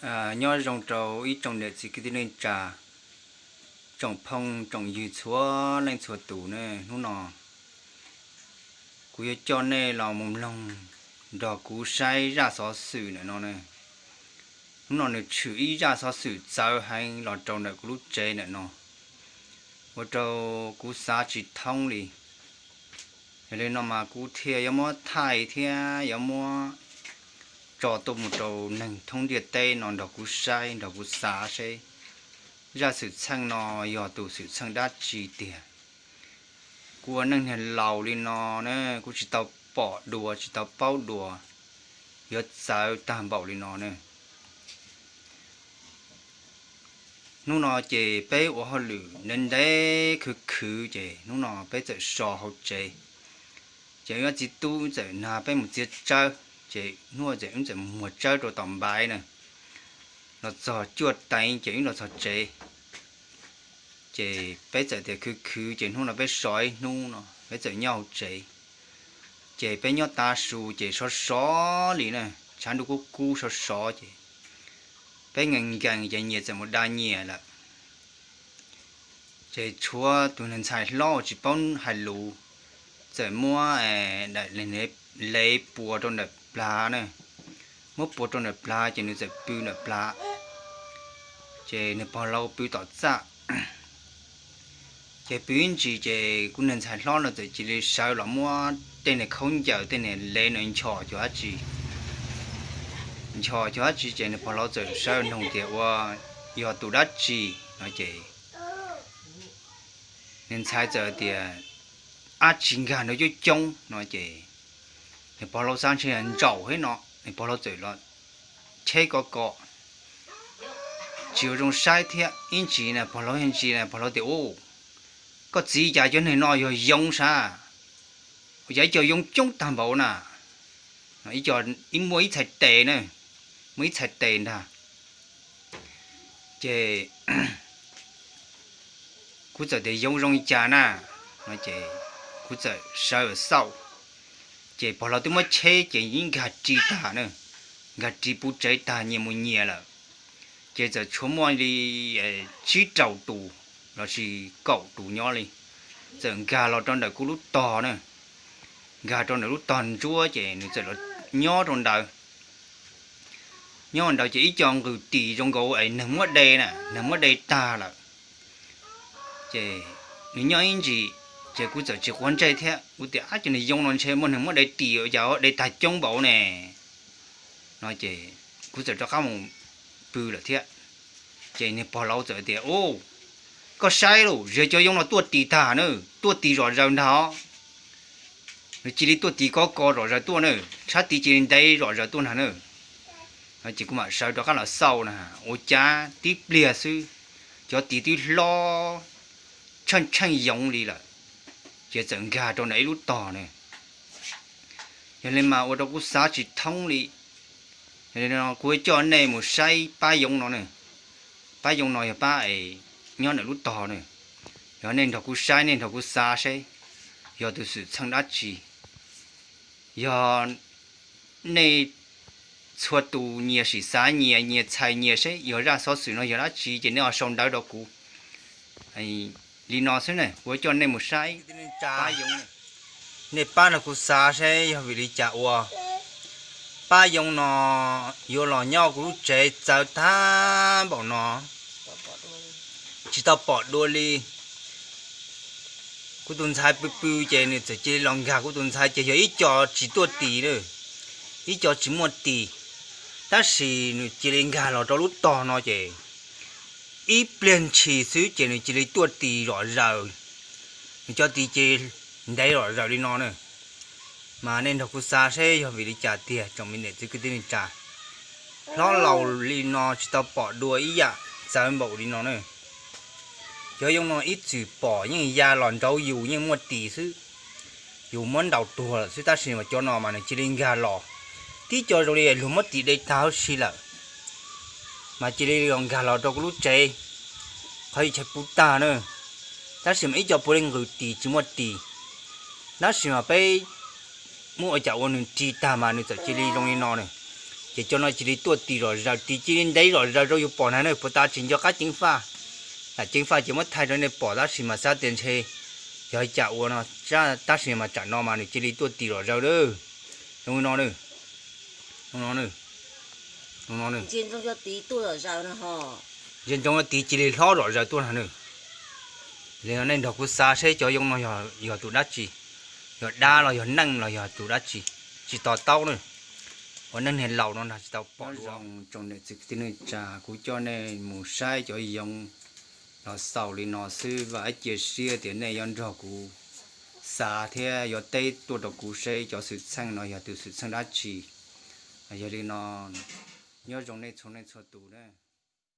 Nyob zoo rau ib tsoom niam txiv kwv tij neej tsa, tsoom phooj tsoom ywg txhua leej txhua tus ne. Hnub no kuv yuav coj nej los mus mloog nrog kuv saib zaj xov xwm ntawm no ne. Hnub no nws tshwm ib zaj xov xwm txawv heev los rau ntawm kuv lub tsev ntawm no, ua rau kuv xav tsis thoob li. Yog li no mas kuv thiaj yuav muab thaij thiab yuav muab tso tuaj mus rau neeg thoob ntiaj teb no nrog kuv saib nrog kuv xav seb zaj xwm txheej no yog tus xwm txheej dab tsi tiag. Kuv ua neej niag laus li no ne, kuv tsis tau pom dua tsis tau paub dua, yuav txawv tag npaum li no ne. Hnub no ces peb ua hauj lwm ntev ntev khwv khwv ces hnub no peb txawm so hauv tsev. Ces wb txiv tub txawm nag peb mus txiav tsawb, ces hnub txawm wb txawm muag tsawb rau tom npaiv na, los txog cuaj teev ces wb los txog tsev. Ces peb txawm tias khwv khwv ces hnub no peb so ib hnub no peb txawm nyob hauv tsev. Ces peb nyob tav su ces sov sov li na, tshav ntuj kub kub sov sov ces peb nkees nkees ces nyias txawm mus da nyias lawm. Ces tshuav tus niag ntxhais hlob uas tsis paub hais lus, txawm muab lev puas rau ntawm plag na, muab puas rau ntawm plag ces nws txawm pw ntawm plag, ces nws pog laus pw tom txaj. Ces pw ib ntsis ces kuv niag ntxhais hlob no txawm cia li sawv los muab tej niag khaub ncaws tej niag lev no nchos cuag dab tsi, nchos cuag dab tsi ces nws pog laus txawm sawv nug tias ua yog tus dab tsi no ces nws ntxhais txawm tias ab tsi nkag nrov coob coob no ces nws pog laus xav ntshe ntsaum thiab no, nws pog laus txawm los cheb ko ko, tsis ua zoo saib thiab. Ib ntsis na pog laus ntsia na pog laus tias u, koj txiv, cas cov neeg no yog yoo sav, ua cas ib co yoo coob tag npaum na, ib co, ib muaj ib txhais tes na, muaj ib txhais tes ntag. Ces kuv txawm tias yoo zoo li cas na, no ces kuv txawm sawv xauj, ces pog laus twb muab cheb ces yeej nkag ri tag na, nkag ri puv tsev tag nyias mus nyias lawm. Ces txawm tshuav muaj li tsib rau tus lossis kaum tus nyob li, txawm nkag los rau ntawm kuv lub tog na, nkag rau ntawm lub tog ntsuab ces nws txawm los nyob rau ntawd. Nyob ntawd ces ib co nqws ris zoo nkaus es neeg muab de na, neeg muab de tag lawm. Ces nws nyob ib ntsis, ces kuv txawm tsis quav ntsej thiab, kuv tias ab, cov neeg yoo no ntshe muaj neeg muab de ris ua cas de tag coob npaum ne, no ces kuv txawm rov qab mus pw lawm thiab. Ces niag pog laus txawm tias u, koj saib lauj, zag cov yoo no tuaj ris tag na, tuaj ris zom zaws ntag os. Nws cia li tuaj ris ko ko zom zaws tuaj na, sab tid cia li ntev zom zaws tuaj ntag na. Ces kuv mam sawv rov qab los xauj na, ua cas tib pliag xwb, cov ris twb hlob tsheej tsheej yoov li lawm, ces txawm nkag rau ntawm ib lub tog na. Yog li mas ua rau kuv xav tsis thoob li. Yog li no kuv coj nej mus saib pab yoo no na. Pab yoo no yog pab es nyob ntawm lub tog na. Yog nej nrog kuv saib, nej nrog kuv xav seb yog tus xwm txheej dab tsi. Yog nej txhua tus nyias sim xav nyias, nyias txhais nyias seb yog zaj xov xwm no yog dab tsi ces nej ho sau ntawv rau kuv. Li no xwb ne, kuv coj nej mus saib. Nej pab nrog kuv xav seb yog vim li cas ua pab yoo no yuav los nyob kuv lub tsev txawv tag npaum no, tsis tau pom dua li. Kuv tus ntxhais pw pw ces nws txawm cia li los nkag kuv tus ntxhais, ces yog ib co tsis tuaj ris na, ib co tsis muaj ris, tab sis nws cia li nkag los rau lub tog no ces ib pliag ntshis xwb ces nws cia li tuaj ris zom zaws. Nws cov ris cia li ntev zom zaws li no na. Mas nej nrog kuv xav seb yog vim li cas tiag tsoom me niam txiv kwv tij neej tsa. Hlob laus li no tsis tau pom dua ib yam txawv npaum li no na. Cov yoo no ib txwm pom yeej ya los nraud yus yeej muaj ris xwb, yus muab ntaus tuag lawm xwb, tab sis mas cov no mas nws cia li nkag los, tib co zoo li luag muab ris de tag huv si lawm, mas cia li los nkag los rau kuv lub tsev. Qhov yus tsis pom tag na, tab sis mas ib co puav leej nqws ris tsis muaj ris, tab sis mas peb muab ua cas ua nws ris tag mas nws txawm cia li zoo li no na. Ces cov no cia li tuaj tis zom zaws, tis cia li ntev zom zaws rau yus pom na. Puag ta tsis nco qab ceev faj, tam ceev faj ces muab thaij rau nej pom tab sis mas xav tias ntshe yog cas ua no, tab sis mas tsam no mas nws cia li tuaj tis zom zaws lawm. Zoo li no, no, no, ntsia ntsoov tis cia li hlob zom zaws tuaj na. Li no nej nrog kuv xav seb cov yoov no yog tus dab tsi, yog dab los yog neeg los yog tus dab tsi, tsis to taub na. Ua neej niag laus no nrog tsis tau pom. Zoo tsoom niam txiv kwv tij neej tsa, kuv coj nej mus saib cov yoov los xaus li no xwb, vam ib cia siab tias nej yuav nrog kuv xav thiab yuav teb tuaj rau kuv seb cov xwm txheej no yog tus xwm txheej dab tsi. Yog li no, nyob zoo nej txhua leej txhua tus na.